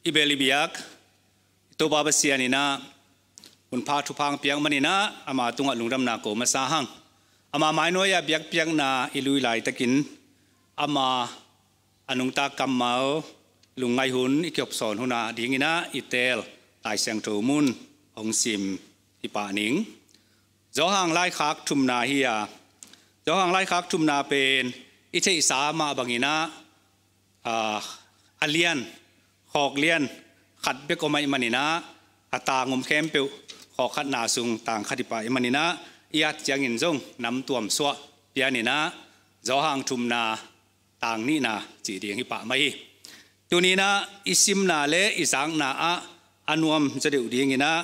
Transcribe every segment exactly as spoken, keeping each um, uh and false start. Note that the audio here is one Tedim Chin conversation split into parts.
I bel i biak Topa Pasian in ah hunpha thupha hong piak manin ah ama tungah lungdamna ko masa hang. Ama mainuai-ah biakpiakna i lui laitakin ama a nungta kammal lungngaih hun i kihopsawn hun adingin ah i teel Lai Siangtho mun hong sim hi pah ning. Johan laikhak thumna hi a, Johan laikhak thumna pen i theihsa mah bangin ah, a, a lian, khawk lian khat bek om ahih manin ah, a tang om khempeuh khawk khatna sung tang khat hi pah ahih manin ah, i at ciangin zong namtuam suah pianin ah, Johan thumna tang nihna cih ding hi pah mah hi. Tuni-in ah i simna le i zakna ah a nuam zaw deuh dingin ah,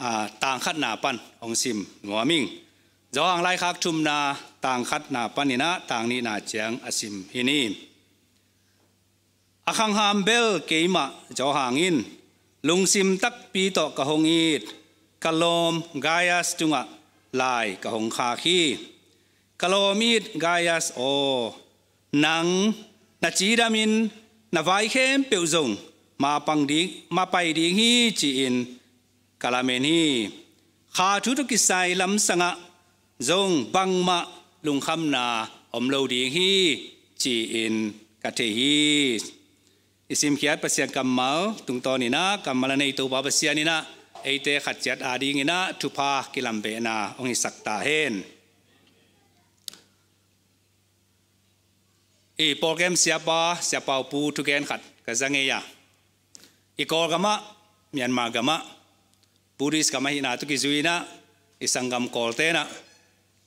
a, tang khatna pan hong sim nuam ing. Johan laikhak thumna tang khatna panin ah tang nihna ciang a sim hi ni. A khangham bel keimah Johan in lungsim takpi tawh ka hong it, ka lawm Gaius tungah lai ka hong khak hi. Ka lawm it Gaius aw, nang na cidamin na vai khempeuh zong mapang ding, mapai ding hi ci-in ka lamen hi. Kha thu tawh kisai lamsangah zong bangmah lungkhamna om lo ding hi ci-in ka thei hi. I simkhiat Pasian kammal tungtawnin ah kammal a nei Topa Pasian in ah eite khat ciat adingin ah thupha kilambehna hong hisak ta hen. I pawlkhem siapa, siapa upu thugen khat ka za ngei a, i Kawlgamah, Myanmar gamah, Buddhist gam ahihna tawh kizui-in ah i sanggam Kawlte in ah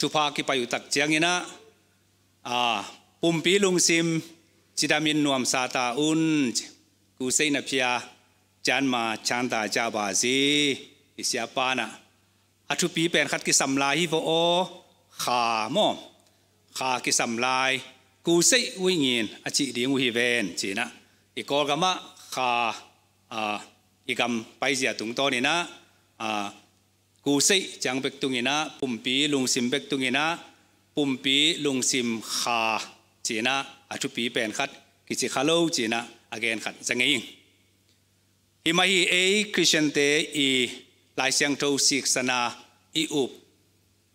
thupha kipai uh tak ciangin ah, a, pumpi lungsim cidamin nuamsa ta un, kuseina phia, janma chanta jabazi, i siapa in ah a thupi pen khat kisam lai hi vo aw, kha maw, kha kisam lai, kuseih uingin a cih ding uh hi ven ci-in ah, i Kawlgamah kha, a, i gam paizia tungtawnin ah, a, kuseih ciang bek tungin ah, pumpi lungsim bek tungin ah, pumpi lungsim kha ci-in ah a thupi pen khat kici kha lo ci-in ah a gen khat za ngei ing. Hi mah hi, ei Khristiante i Lai Siangtho siksana i up,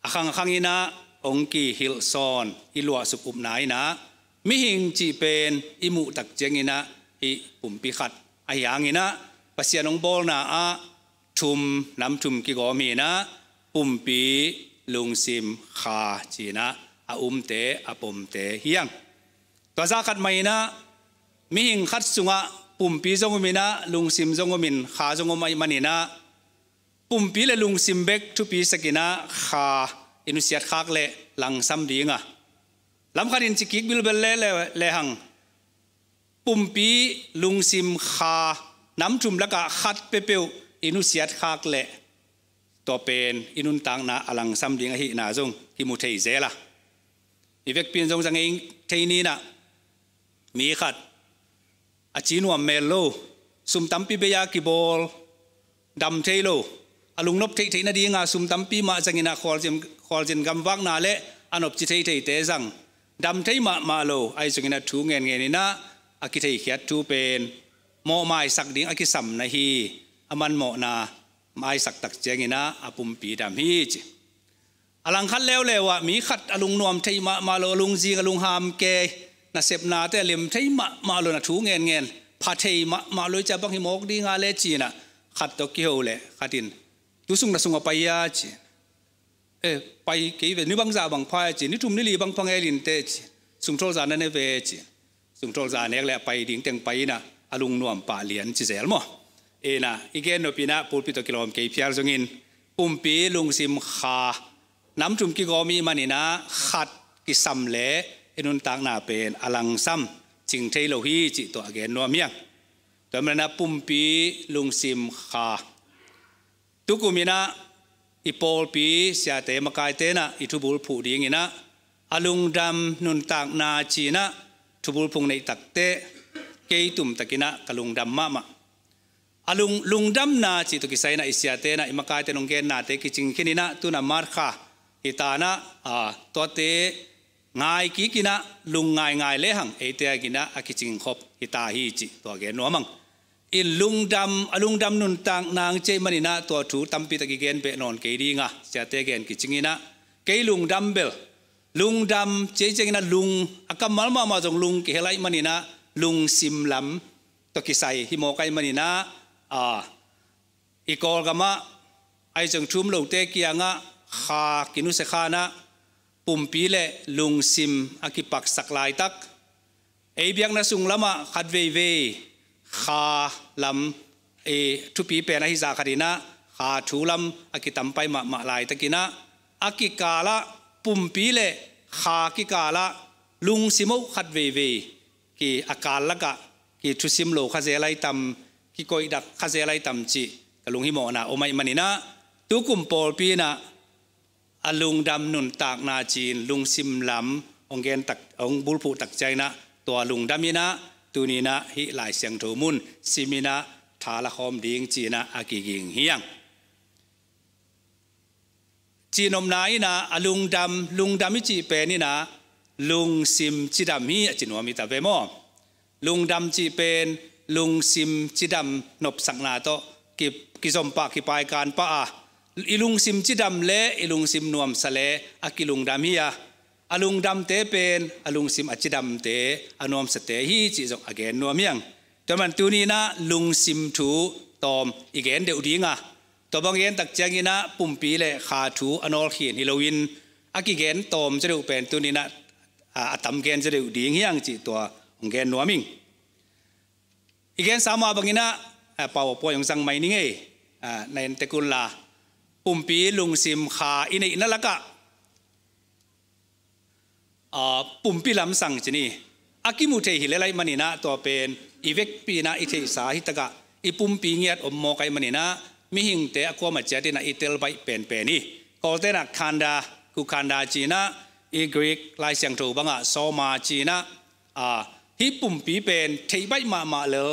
a khangkhangin ah hong kihilhsawn i luahsuk upna in ah mihing cih pen i muh tak ciangin ah hih pumpi khat ahi hangin ah Pasian hong bawlna ah thum, nam thum kigawm hi-in ah pumpi, lungsim, kha ci-in ah a umte, a pomte hi hang. Tua zah khat mah in ah mihing khat sungah pumpi zong om in ah, lungsim zong om in, kha zong om ahih manin ah, pumpi le lungsim bek thupisak in ah kha i nusiat khak leh langsam ding a, lam khatin ci kik bilbel le, le, lehang, pumpi, lungsim, kha, nam thum lakah khat peuhpeuh i nusiat khak leh tua pen i nuntakna a langsam ding ahihna zong kimu thei zel a. I vekpi-in zong za ngei thei ni-in ah, mi khat a ci nuam mel lo, sum tampi bei-a kibawl, dam thei lo, a lungnop theihtheih nadinga sum tampi mah zangin ah khualzin, khualzin gamvakna le a nopci theitheite zang, dam thei mahmah lo, ahi zongin ah thu ngenngenin ah a kitheikhiat thu pen mawh maisak ding a kisam na hi, a man mawhna maisak tak ciangin ah a pumpi dam hi ci. A langkhat leuleu ah mi khat a lungnuam thei mahmah lo, a lungzing, a lungham kei, nasepnate a lem thei mahmah lo, na thu ngenngen pha thei mahmah lo, i cih bang hi mawk ding a le ci-in ah khat tawh kiho leh khat in, tu sung na sung a pai a ci. Eh, pai kei ve, ni bangzah bang pha a ci, ni thum ni li bang pha ngel inteh ci. Sungtholza na ne ve ci. Sungtholza nek leh a pai ding teng pai-in ah a lungnuam pah lian ci zel maw. Ina, i gen nop-in ah pulpit tawh kilawm kei phial zongin pumpi, lungsim, kha, nam thum kigawm ahih manin ah khat kisam leh i nuntakna pen a langsam cing thei lo hi cih tua a gen nuam hi hang. Tua manin ah pumpi, lungsim, kha. Tukum in ah i pawlpi siate makaite in ah i thubul phuh dingin ah, a lungdam nuntakna ci-in ah thubul phung neih takteh kei tumtakin ah ka lungdam mahmah. A lung, lungdamna cih tawh kisai-in ah i siate in ah i makaite in hong gennate kicing khin in ah, tu-in ah March kha hi ta-in ah, a, tuate ngai kik in ah, lung ngaingai lehang eite adingin ah a kicing khop hi ta hi cih tua gen nuam hang. in lungdam, a lungdam nuntak nang cih maninah tua thu tampi tak i gen beh nawn kei dinga, siate gen kicing inah kei lungdam bel, lungdam cih cianginah lung, a kammal mahmah zong lung kihel aih maninah lungsim lam tawh kisai hi mawk aih maninah, a, i Kawlgamah ahi zong thu um lote kiangah kha kinusia khanah pumpi le lungsim a kipaksak laitak. Ei biakna sung lamah khat veivei kha lam, e, thupi pen ahi zah khatinah kha thu lam a kitampai mahmah laitakinah a kikalah, pumpi le kha kikalah lungsim oh khat veivei ki a kal lakah kithusim lo kha zel aih tam, kikoihdak kha zel aih tam cih ka lunghimawhna om aih maninah tukum pawlpi inah a lungdam nuntakna ci-in lungsim lam hong gen tak, hong bulphuh tak cianginah tua lungdam inah tuninah hih Lai Siangtho mun siminah tha lakhawm ding ci-inah a kiging hi hang. Cihnopna inah a lungdam, lungdam i cih pen inah lungsim cidam hi a ci nuam hi ta ve maw? Lungdam cih pen lungsim cidam nopsakna tawh ki, kizom pah, kipaikan pah a, i lungsim cidam le i lungsim nuamsa le a kilungdam hi a, a lungdamte pen a lungsim a cidamte, a nuamsate hi cih zong a gen nuam hi hang. Tua man tuninah lungsim thu tawm i gen deuh dinga, tua bang gen tak cianginah pumpi le kha thu a nawlkhin hi loin a kigen tawm zaw deuh pen tuninah, a, a tam gen zaw deuh ding hi hang cih tua hong gen nuam ing. I gensa mah banginah, a, PowerPoint hong zang mai ning ei, a, na en tek unla, pumpi lungsim kha i neihna lakah, a, pumpi lamsang ci ni. A kimu thei hi lel aih maninah tua pen i vekpi inah i theihsa hi takah i pumpi ngiat om mawk aih maninah mihingte a kuamah ciat inah i tel baih penpen hi. Kawltenah khanda, kukhanda ci-inah, i Greek Lai Siangtho bangah soma ci-inah, a, hih pumpi pen theih baih mahmah lel,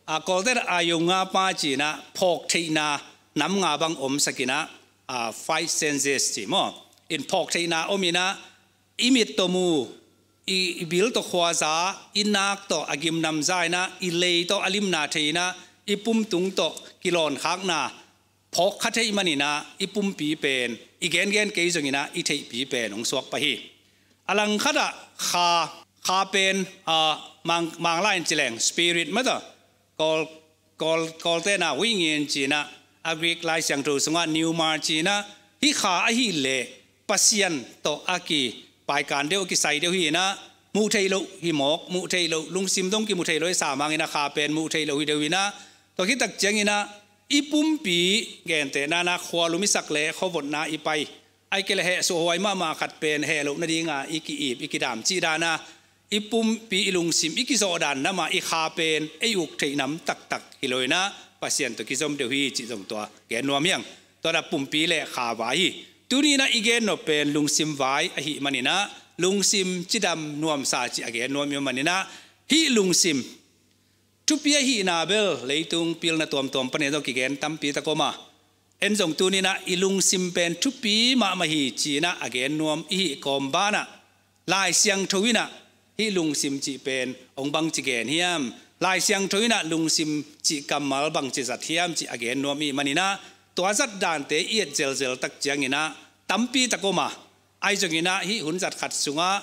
a, Kawltenah ayonga pa ci-inah phawk theihna nam nga bang omsakinah, a, five senses ci maw? In phawk theihna om inah i mit tawh mu, i, i bil tawh khuaza, i nak tawh a gimnamza inah, i lei tawh a limna thei inah, i pumtung tawh kilawnkhakna phawk kha theih maninah i pumpi pen i gengen kei zonginah i theihpi pen hong suak pah hi. A langkhatah kha, kha pen, a, mang, Manglai in ci leng spirit mah tawh, Kawl, Kawl, Kawltenah huih ngin ci-inah, a Greek Lai Siangtho sungah pneuma ci-inah, hih kha ahih leh Pasian tawh a kipaikan deuh, a kisai deuh hi inah, muh theih loh hi mawk, muh theih loh, lungsim dong kimu thei lo hi sa manginah kha pen muh theih loh hi deuh inah, tua khit tak cianginah i pumpi gentehna inah khualum i sak le khuavotna i pai, ahih kei leh heh suahhuai mahmah khat pen heh loh nadinga i ki-ip, i kidam cih dana, i pumpi, i lungsim i kizawh dan namah i kha pen ei uk theih nam taktak hi lo inah Pasian tawh kizom deuh hi cih zong tua gen nuam hi hang. Tua dah pumpi le kha vai hi. Tuni inah i gen nop pen lungsim vai ahih maninah lungsim cidam nuamsa cih a gen nuam i hih maninah hih lungsim thupi ahihna bel leitung pilna tuamtuam panin zong kigen tampi tak om a, en zong tuni inah i lungsim pen thupi mahmah hi ci-inah a gen nuam i hih kawm banah Lai Siangtho inah hih lungsim cih pen hong bangci gen hiam, Lai Siangtho inah lungsim cih kammal bangci zat hiam cih a gen nuam i hih maninah tua zat dante i et zelzel tak cianginah tampi tak om a, ahi zonginah hih hun zat khat sungah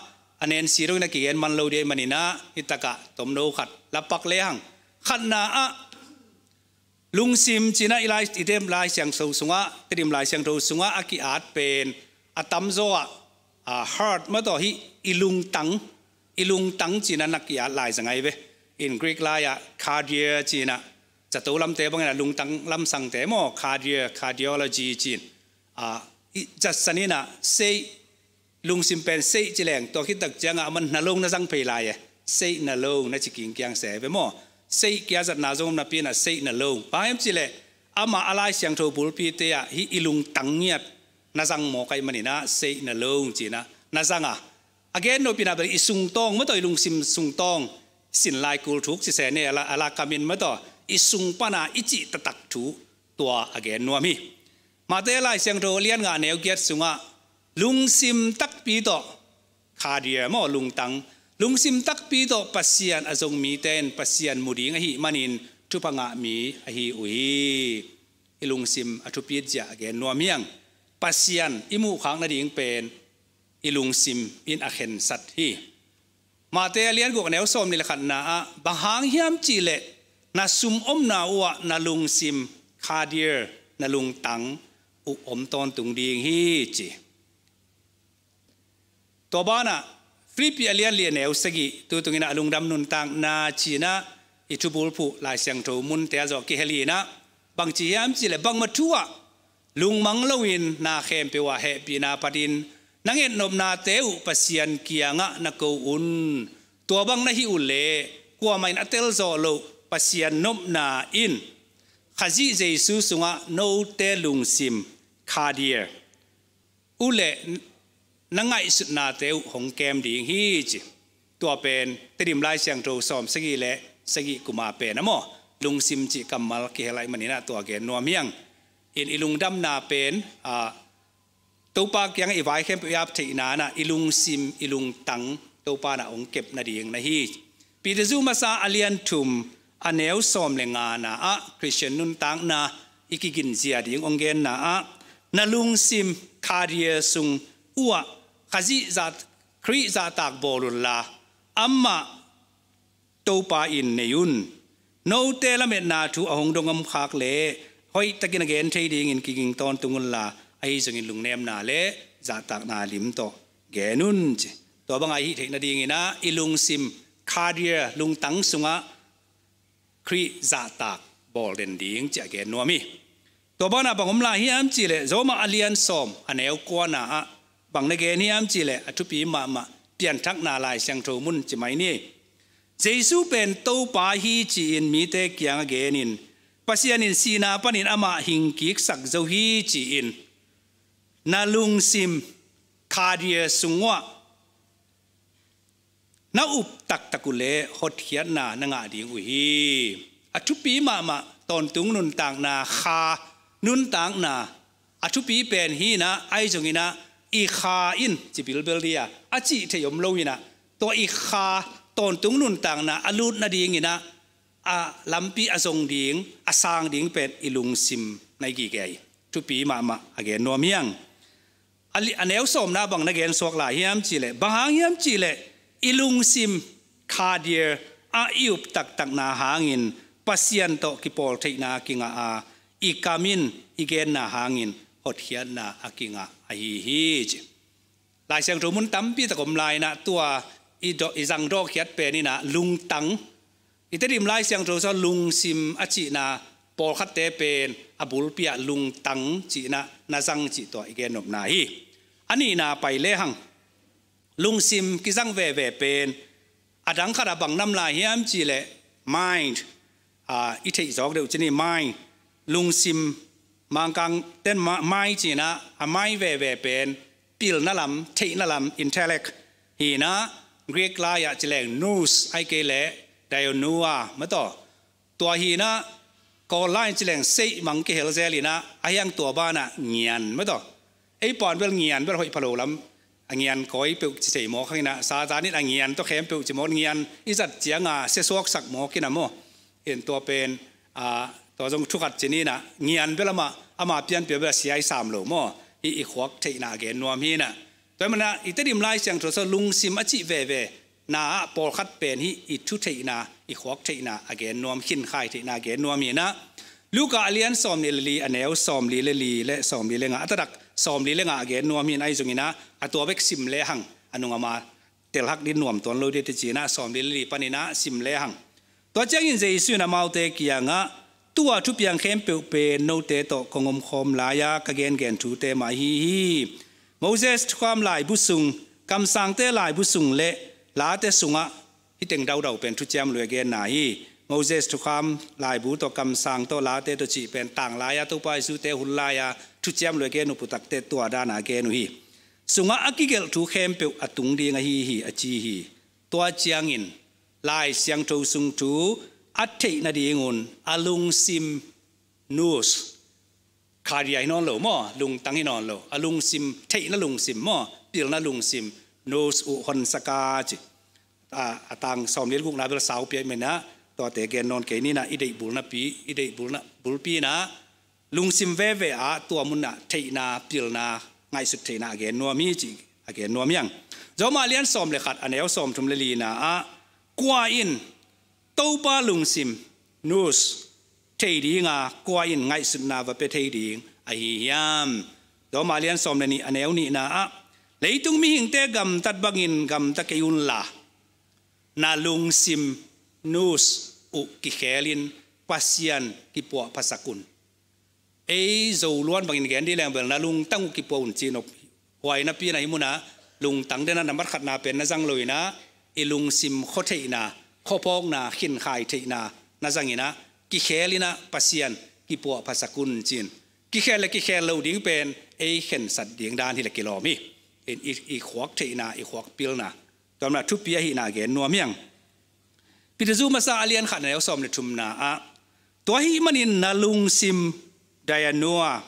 a nensi dongin a kigen man lo ding ahih maninah hih takah tomno khat lapak lehang. Khatna ah lungsim ci-inah i Lai, i Tedim Lai Siangtho sungah, Tedim Lai Siangtho sungah a ki-at pen a tamzaw ah, a, heart mah tawh hih i lungtang, i lungtang ci-inah na ki-at lai zang ahi ve. In Greek lai ah cardia ci-inah, zato lamte bangin a lungtang lamsangte maw, cardia, cardiology ci-in, a, i zatsan inah seih, lungsim pen seih ci leng tua khit tak ciangah a man na lo na zang phei lai e. Seih na lo na ci kingkiang se ve maw? Seih kia zatna zong om napi inah seih na lo. Bang hiam cih leh amah a Lai Siangtho bulpite ah hih i lungtang ngiat na zang mawk ahih maninah seih na lo ci-inah na zang a, a gen nop inah bel i sungtawng mah tawh, i lungsim sungtawng, sin lai kul thuk ci se ne, a la, a la kamin mah tawh i sung pana i cih taktak thu tua a gen nuam hi. Matthai Lai Siangtho a lian nga a neu giat sungah lungsim takpi tawh, cardia maw, lungtang, lungsim takpi tawh Pasian a zong mite in Pasian mu ding ahih manin thupha ngah mi ahi uh hi. I lungsim a thupit zia a gen nuam hi hang. Pasian i muhkhak nading pen i lungsim in a khensat hi. Matthai a lian guk a neu sawmnih le khatna ah, bang hang hiam cih leh na sum omna uh ah na lungsim, khadir, na lungtang uh om tawntung ding hi, ci. Tua banah Filippi a lian li a neu sagih, tu tungin ah a lungdam nuntakna ci-in ah i thubulphuh Lai Siangtho munte ah zawh kihel in ah, bangci hiam cih leh bangmah thu ah lungmang loin na khempeuh ah hehpihna patin na ngetnopnate uh Pasian kiangah na ko un. Tua bang na hih uh leh kuamah in a telzawh loh Pasian nopna in Khazih Jesu sungah note lungsim, khadir uh le na ngaihsutnate uh hong kem ding hi, ci. Tua pen Tedim Lai Siangtho sawm sagih le sagih kuma pen a maw, lungsim cih kammal kihel ahih manin ah tua gen nuam hi hang. In i lungdamna pen, a, Topa kiangah i vai khempeuh i ap theihna in ah i lungsim, i lungtang Topa in ah hong kep nading na hi. Peter zu masa a lian thum a neu sawm le ngana ah Khristian nuntakna i kiginzia ding hong genna ah, na lungsim, khadir sung uh ah Khazih zah, Khrih zahtak bawl unla, amah Topa in nei un. Note lametna thu a hong dong om khak leh hoihtakin a gen thei dingin kiging tawntung unla, ahi zongin lungnemna le zahtakna lim tawh gen un, ci. Tua banga i hih theih nadingin ah i lungsim, khadir, lungtang sungah Khrih zahtak bawl den ding, ci a gen nuam hi. Tua banah bang om lai hiam cih leh Roma a lian sawm a neu kuana ah bang na gen hiam cih leh a thupi mahmah Pianthakna Lai Siangtho mun ci mai ni. Jesu pen Topa hi ci-in mite kiangah genin, Pasian in sihna panin amah hingkiksak zo hi ci-in na lungsim, khadir sung uh ah na up taktak uh leh hotkhiatna na ngah ding uh hi. A thupi mahmah tawntung nuntakna, kha nuntakna, a thupi pen hi in ah, ahi zongin ah i kha in ci bilbel dih a, a cih theih om lo in ah, tua i kha tawntung nuntakna a lut nadingin ah a lampi a zong ding, a sang ding pen i lungsim na hi gige hi. Thupi mahmah a gen nuam hi hang. A li-, a neu sawmna bang na gen suak lai hiam cih leh, bang hang hiam cih leh i lungsim, khadir ah i up taktakna hangin Pasian tawh kipawl theihna kingah a, i kam in i genna hangin hotkhiatna a kingah ahi hi, ci. Lai Siangtho mun tampi tak om lai in ah tua i do-, i zang dawhkhiat pen in ah lungtang, i Tedim Lai Siangtho sung lungsim a cihna pawlkhatte pen a bulpi ah lungtang cihna na zang cih tua i gennopna hi. A nihna pai lehang, lungsim kizang veve pen a dang khat ah bang nam lai hiam cih leh mind, a, i theih zawk deuh ci ni, mind, lungsim, Mangkang ten ma-, mind cihna, a mind veve pen pilna lam, theihna lam, intellect hi in ah, Greek lai ah ci leng nous, ahih kei leh dianoua mah tawh. Tua hi in ah, Kawl lai in ci leng seih mang kihel zel in ah, a hiang tua banah ngian mah tawh. Ei pawn bel ngian bel hoih pha lo lam, a ngian kawi peuh ci thei mawk hang in ah, Satan in a ngian tawh khempeuh ci mawk, ngian i zat cianga sia suaksak mawk in ah maw. In tua pen, a, tua zong thu khat ci ni in ah, ngian bel amah, ama pianpih bel a sia i sam lo maw. Hih i khuak theihna a gen nuam hi in ah. Tua ahih manin ah i Tedim Lai Siangtho sung lungsim a cih veve na ah pawlkhat pen hih i thu theihna, i khuak theihna a gen nuam, khinkhai theihna a gen nuam hi in ah. Luka a lian sawmnih le li a neu sawmli le li le sawmli le nga, a taktak sawmli le nga a gen nuam hi in, ahi zongin ah a tua bek sim lehang a nung ama telhak ding nuam tuan lo ding teh ci in ah sawmli le li panin ah sim lehang. Tua ciangin Jesu in amaute kiangah, tu-a thupiang khempeuh pen note tawh kong omkhawm lai-a ka gengen thute mah ahi hi. Moses thukham laibu sung, kamsangte laibu sung le late sungah hih teng daudau pen thuciam lui a genna hi. Moses thukham laibu tawh, kamsang tawh, late tawh cih pen tanglai-a Topa Jesu te hun lai-a thuciam lui a gen uh putakte tua dana a gen uh hi. Sungah a kigelh thu khempeuh a tung ding ahi hi, a ci hi. Tua ciangin Lai Siangtho sung thu a theih nadingun a lungsim, nous, khadia hi nawn lo maw, lungtang hi nawn lo, a lungsim, theihna lungsim maw, pilna lungsim, nous uh honsak a ci. A, a tang sawmli le gukna bel saupi ahih manin ah, Tuate gen nawn kei ni in ah, i deih bulnapi, i deih bulna, bulpi in ah lungsim veve ah tua mun ah theihna, pilna, ngaihsut theihna a gen nuam hi cih a gen nuam hi hang. Roma lian sawm le khat, a neu sawmthum le lina ah, kua in Topa lungsim, nous, thei ding a, kua in ngaihsutna va pia thei ding ahi hiam? Roma lian sawm le nih, a neu nihna ah, leitung mihingte gamtat bangin gamta kei unla, na lungsim, nous, uh kikhelin Pasian kipuahphasak un. Ei Zoluan bangin gen dih leng bel, na lungtang uh kipuah un ci nop. Huai napi in ah hih mun ah lungtang den ah na matkhatna pen na zang lo in ah, i lungsim khuatheihna, khuaphawkna, khinkhai theihna na zang in ah, kikhel in ah Pasian kipuahphasak un ci-in. Kikhel le kikhel loh ding pen ei khensat ding dan hi le kilawm hi. In i, i khuak theihna, i khuak pilna, tua mun ah thupi ahihna gen nuam hi hang. Peter zu masa a lian khat, a neu sawm le thumna ah, tua ahih manin na lungsim, dianoia,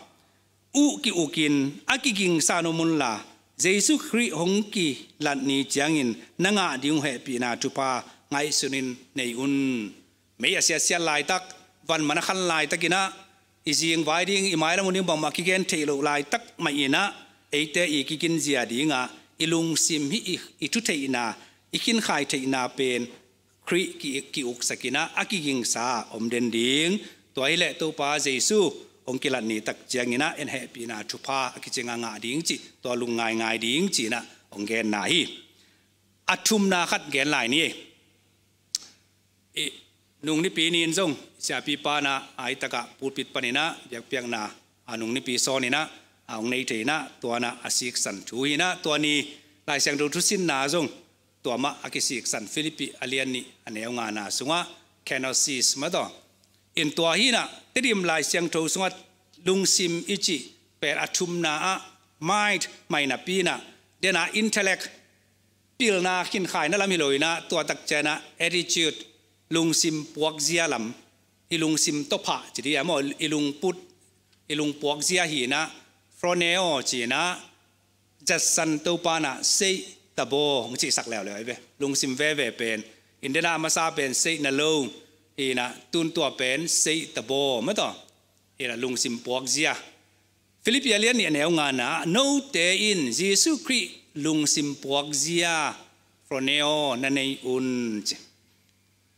uh ki-ukin a kigingsa nuam unla, Jesu Khrih hong kilat ni ciangin na ngah ding uh hehpihna thupha ngaihsutin nei un. Mei a siatsiat laitak, van man a khan laitakin ah, i zingvai ding, i mailam uh ding bangmah kigen theih loh laitak mah in ah, eite i kiginzia ding ah, i lungsim hih, i, i thutheihna, i khinkhai theihna pen Khrih ki, ki-uksak in ah, a kigingsa om den ding. Tua hi leh Topa Jesu hong kilat ni tak ciangin ah, en hehpihna thupha a kicing a ngah ding cih, tua lungngaingai ding ci-in ah hong genna hi. A thumna khat gen lai ni. I nung nipi ni-in zong, siapipa in ah, a i tak ah pulpit panin ah biakpiakna, a nung nipi sawnin ah, a hong nei thei in ah, tua in ah a siksan thu hi in ah, tua ni Lai Siangtho thusinna zong tua mah a kisiksan, Philippi a lian nih, a neu ngana sungah, kenosis mah tawh. In tua hi in ah, Tedim Lai Siangtho sungah lungsim i cih pen a thumna ah, mind, mah napi in ah, den ah intellect, pilna, khinkhai na lam hi lo in ah, tua tak ciang ah attitude, lungsim puakzia lam, i lungsim tawpah ci dih a maw, i lungput, i lungpuakzia hi in ah, phroneo ci in ah, zatsan Topa in ah, seih ta baw, hong cihsak leuleu hi ve. Lungsim veve pen, in den ah a masa pen seih na lo hi in ah, tun tua pen seih ta baw mah tawh. Hi in ah lungsim puakzia. Philippi a lian nih, a neu ngana ah, note in Jesu Khrih lungsim puakzia, phroneo, na nei un ci.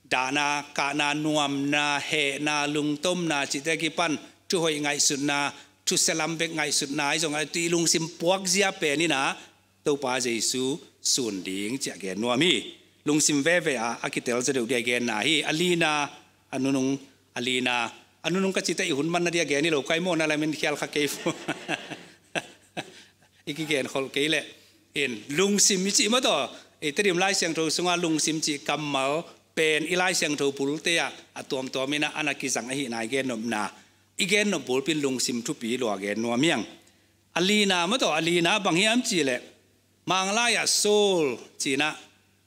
Dahna, kahna, nuamna, hehna, lungtomna cihte kipan, thuhoih ngaihsutna, thusia lam bek ngaihsutna, ahi zong a, i lungsim puakzia pen in ah Topa Jesu sun ding cih a gen nuam hi. Lungsim veve ah a kitel zaw deuh ding a genna hi. A lina, a nunung, a lina, a nunung ka cihte i hun manna ding a gen hi lo, kai maw, na lamin khial kha kei fu. I kigen khol kei leh. In lungsim i cih mah tawh, i Tedim Lai Siangtho sungah lungsim cih kammal pen i Lai Siangtho bulte ah a tuamtuam in ah a na kizang ahihna i gen nopna, i gen nop bulpi in lungsim thupi lua gen nuam hi hang. A lina mah tawh, a lina bang hiam cih leh, Manglai ah soul ci in ah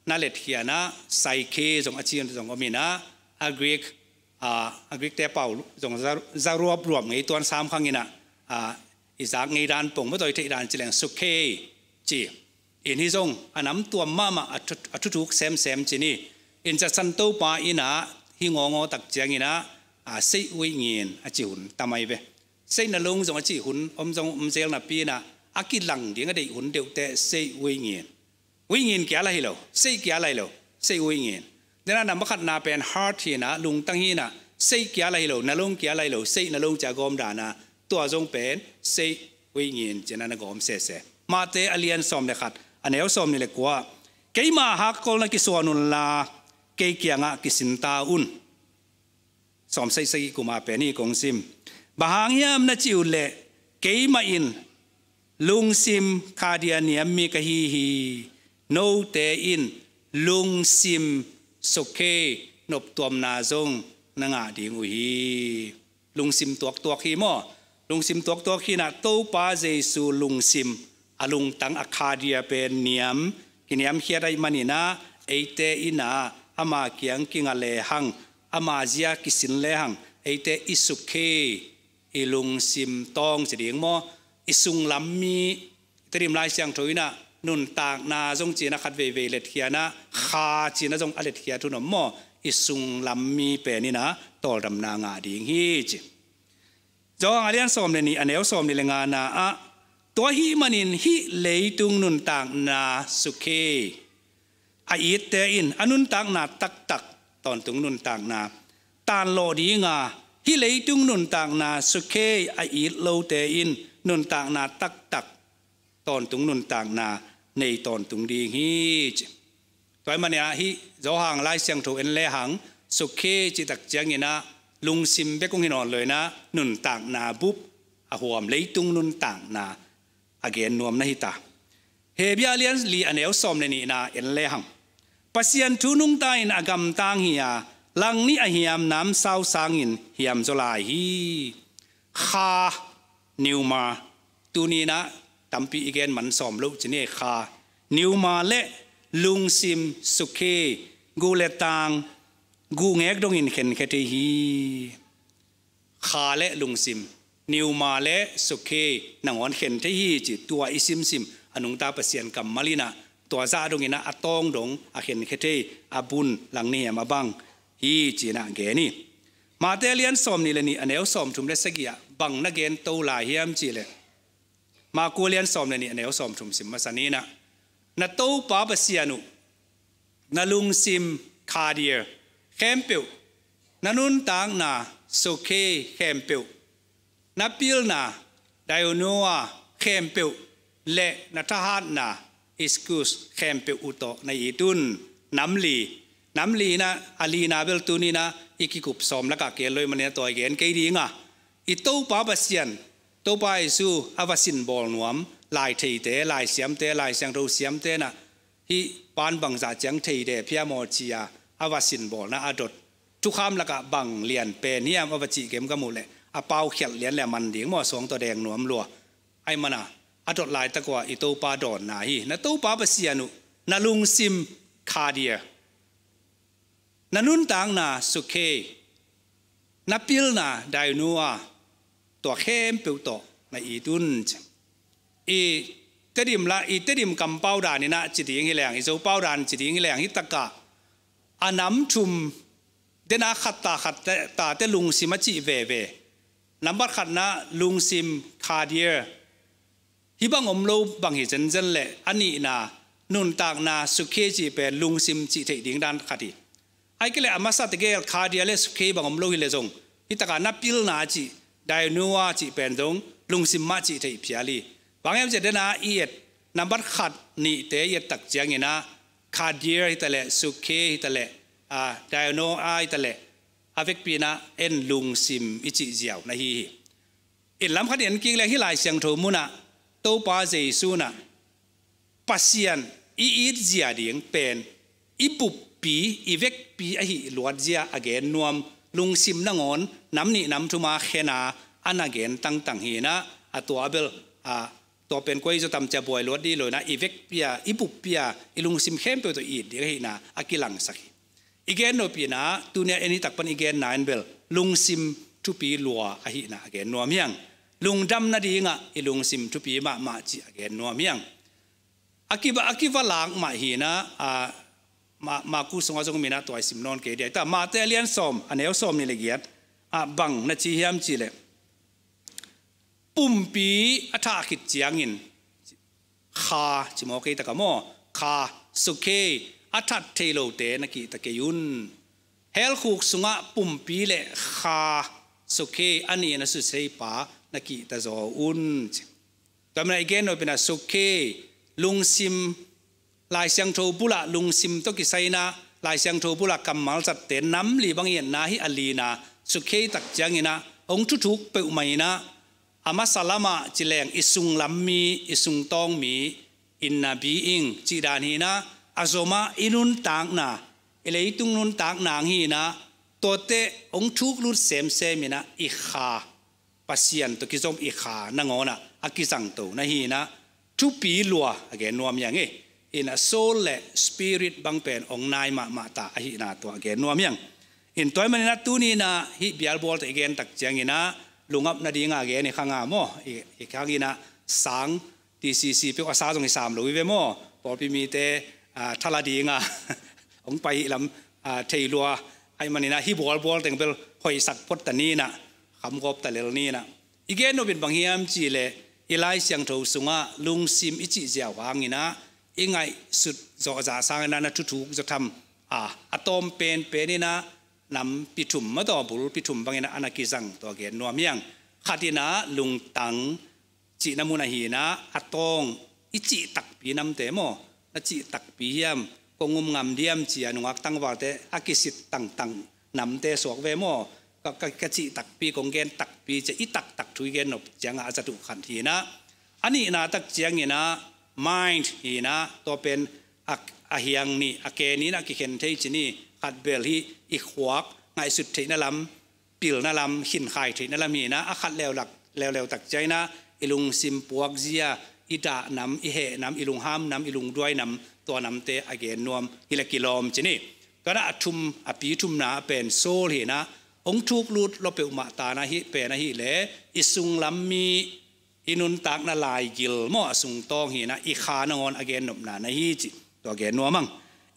na letkhia in ah, psyche zong a ci zong om in ah, a Greek, a, a Greek te pau zong za, za ruap ruap ngei tuan sam khang in ah, a, i zak ngei dan pong mah tawh, i theih dan ci leng psyche ci. In hih zong a namtuam mahmah, a thu, a thuthuk semsem ci ni. In zatsan Topa in ah hih ngawngaw tak ciangin ah, a, seih uih ngin a ci hun tam ahi ve. Seih na lung zong a ci hun om zong om zel napi in ah, a kilang ding a deih hun deuhte seih uih ngin. Uih ngin kia la hi lo, seih kia la hi lo, seih uih ngin. Den ah na makhatna pen heart hi in ah, lungtang hi in ah, seih kia la hi lo, na lung kia la hi lo, seih na lung ci a gawm dan ah, tua zong pen seih uih ngin ci in ah na gawm sese. Matthai a lian sawm le khat, a neu sawmnih le kua, keima hakkol na kisuan unla, kei kiangah kisin ta un. Sawm sagih sagih kum a pen hi kong sim. Bang hang hiam na cih uh leh, keimah in lungsim khadia niam mi ka hi hi. Note in lungsim, psyche, noptuamna zong na ngah ding uh hi. Lungsim tuaktuak hi maw? Lungsim tuaktuak hi in ah, Topa Jesu lungsim, a lungtang, a khadia pen niam, kiniamkhiat ahih manin ah, eite in ah ama kiang kinga lehang, ama zia kisin lehang, eite i psyche, i lungsim tawng ci ding maw, i sunglam mi, Tedim Lai Siangtho in ah nuntakna zong ci in ah khat veivei letkhia in ah, kha ci in ah zong a letkhiat hun om maw? i sunglam mi pen in ah tawldamna ngah ding hi ci. Johan a lian sawm le nih, a neu sawm nih le ngana ah, tua ahih manin hih leitung nuntakna sukhe a itte in a nuntakna taktak, tawntung nuntakna, tanlawh ding a, hih leitung nuntakna sukhe a it lote in nuntakna taktak, tawntung nuntakna nei tawntung ding hi ci. Tua ahih manin ah hih Johan Lai Siangtho en lehang, sukhe cih tak ciangin ah lungsim bek hong hi nawn lo in ah nuntakna bup a huam, leitung nuntakna a gen nuam na hi ta. Hebru a lian li, a neu sawm le nihna en lehang, Pasian thu nungta in a gamtang hi a, langnih a hiam namsau sangin hiam zaw lai hi. Kha, pneuma, tuni in ah tampi i gen man sawm lo ci ni. Kha, pneuma le lungsim, sukhe, guh le tang, guhngek dongin khenkhia thei hi. Kha le lungsim, pneuma le sukhe nangawn khen thei hi ci, tua i simsim a nungta Pasian kammal in ah tua zah dongin ah a tawng dong a khenkhia thei, a bun, langnih hiam a bang hi ci in ah gen hi. Mate a lian sawm nih le nih, a neu sawm thum le sagih ah bang na gen to lai hiam cih leh, Marku a lian sawm le nih, a neu sawm thum sim masa ni in ah, na Topa Pasian uh na lungsim, cardia, khempeuh, na nuntakna, sukhe, khempeuh, na pilna, dynoia, khempeuh, le na thahatna, ischus, khempeuh uh tawh na it un. Nam li, nam li in ah, a lina bel tuni in ah i kikup sawm lakah kei lo ahih manin ah tua i gen kei ding a, i Topa Pasian, Topa Jesu a va sinbawl nuam, lai theite, lai siamte, lai siangtho siamte in ah hih pan bangzah ciang thei de phiam aw ci a, a va sinbawlna a dot, thukham lakah bang lian pen hiam a va cih kemkam uh leh, a pau khialh lian le a man ding maw, suang tawh deng nuam lua. Ahih manin ah a dot laitak uh ah i Topa dawnna hi. Na Topa Pasian uh na lungsim, cardia, na nuntakna, sukhe, na pilna, dynoia, tua khempeuh tawh na it un ci. I Tedim la, i Tedim kampau dan in ah ci ding hi leng, i Zopau dan ci ding hi leng, hih takah a nam thum, den a khat ta khat ta, tate lungsim a cih veve. Nambat khatna lungsim, cardia, hih bang om lo bang hi zenzen leh, a nihna, nuntakna, sukhe cih pen lungsim cih theih ding dan khat hi. Ahih kei leh a masa tegel cardia le sukhe bang om lo hi leh zong, hih takah na pilna cih, dynoia cih pen zong lungsim mah cih theih phial hi. Bang hiam cih leh den a i et, nambat khat nihte i et tak ciangin ah, cardia hi ta leh, sukhe hi ta leh, a, dynoia hi ta leh, a vekpi in ah en lungsim i cih ziau na hi hi. In lam khat i en kik leng, hih Lai Siangtho mun ah Topa Jesu in ah Pasian i it zia ding pen i buppi, i vekpi ahih luat zia a gen nuam, lungsim nangawn nam nih nam thum a khen a, a na gen tangtang hi in ah, a tua bel, a, tua pen kua hi zaw tam ci a buai luat ding hi lo in ah, i vekpi a, i buppi a, i lungsim khempeuh tawh it ding ahihna a kilangsak hi. I gen nop in ah, tuni a en hih tak pan i genna in bel lungsim thupi lua ahihna a gen nuam hi hang. Lungdam nading ah i lungsim thupi mahmah cih a gen nuam hi hang. A kiva, a kiva lak mah hi in ah, a, Ma-, Marku sungah zong om in ah tua i sim nawn kei ding hi ta. Mate a lian sawm, a neu sawm nih le giat ah bang na ci hiam cih leh, pumpi a thah khit ciangin, kha, ci maw kei tak a maw, kha, sukhe, a that thei lote na kihta kei un. Hell khuk sungah pumpi le kha, sukhe, a nih na susei pa na kihta zaw un ci. Tua manin ah i gen nop in ah sukhe, lungsim, Lai Siangtho bul ah lungsim tawh kisai in ah, Lai Siangtho bul ah kammal zatte nam li bang i etna, hih a lina, sukhe tak ciangin ah hong thuthuk peuhmah in ah, a masa lamah ci leng i sunglam mi, i sungtawng mi, inner being cih dan hi in ah, a zom ah i nuntakna, i leitung nuntakna hong hi in ah, tuate hong thuk lut semsem in ah i kha, Pasian tawh kizom i kha nangawn ah a kizangto na hi in ah, thupi lua a gen nuam hi hang e. In ah soul le spirit bang pen hong nai mahmah ta ahihna tua a gen nuam hi hang. In tua ahih manin ah tuni in ah hih bialbual tawh i gen tak ciangin ah, lungap nading a gen hi khang a maw, i, i khang in ah sang, T C C peuh a sa zong hi sam lo hi ve maw, pawlpi mite, a, thala ding a hong pai hi lam, a, thei lua, Ahih manin ah hih bualbual teng bel hoihsak phot ta ni in ah, khamgawp ta lel ni in ah. I gen nop in bang hiam cih leh, i Lai Siangtho sungah lungsim i cih ziau hangin ah i ngaihsut zawh zah sangin ah na thuthuk zaw tham, a, a tawm penpen in ah nampi thum, maw taw, bulpi thum bangin ah a na kizang, tua gen nuam hi hang. Khat in ah lungtang cihna mun ahi in ah, a tawng i cih takpi namte maw, na cih takpi hiam, kong um ngam diam ci-a nungak tangvalte a kisit tangtang namte suak ve maw. Ka, ka, ka cih takpi, kong gen takpi ci-a i taktak thu i gen nop ciangah a zat uh khat hi in ah, a nihna tak ciangin ah mind hi in ah, tua pen a, a hiang nih, a ke nih in ah kikhen thei ci ni. Khat bel hih i khuak, ngaihsut theihna lam, pilna lam, khinkhai theihna lam hi in ah, a khat leulak, leuleu tak ciangin ah i lungsim puakzia, i dah nam, i heh nam, i lungham nam, i lungduai nam, tua namte a gen nuam hi leh kilawm ci ni. Tua in ah a thum, a pi thumna pen soul hi in ah, hong thuk lut lua peuhmah ta na hi pen ahih leh i sunglam mi, i nuntakna laigil maw, a sungtawng hi in ah, i kha nangawn a gen nopna na hi cih tua gen nuam hang.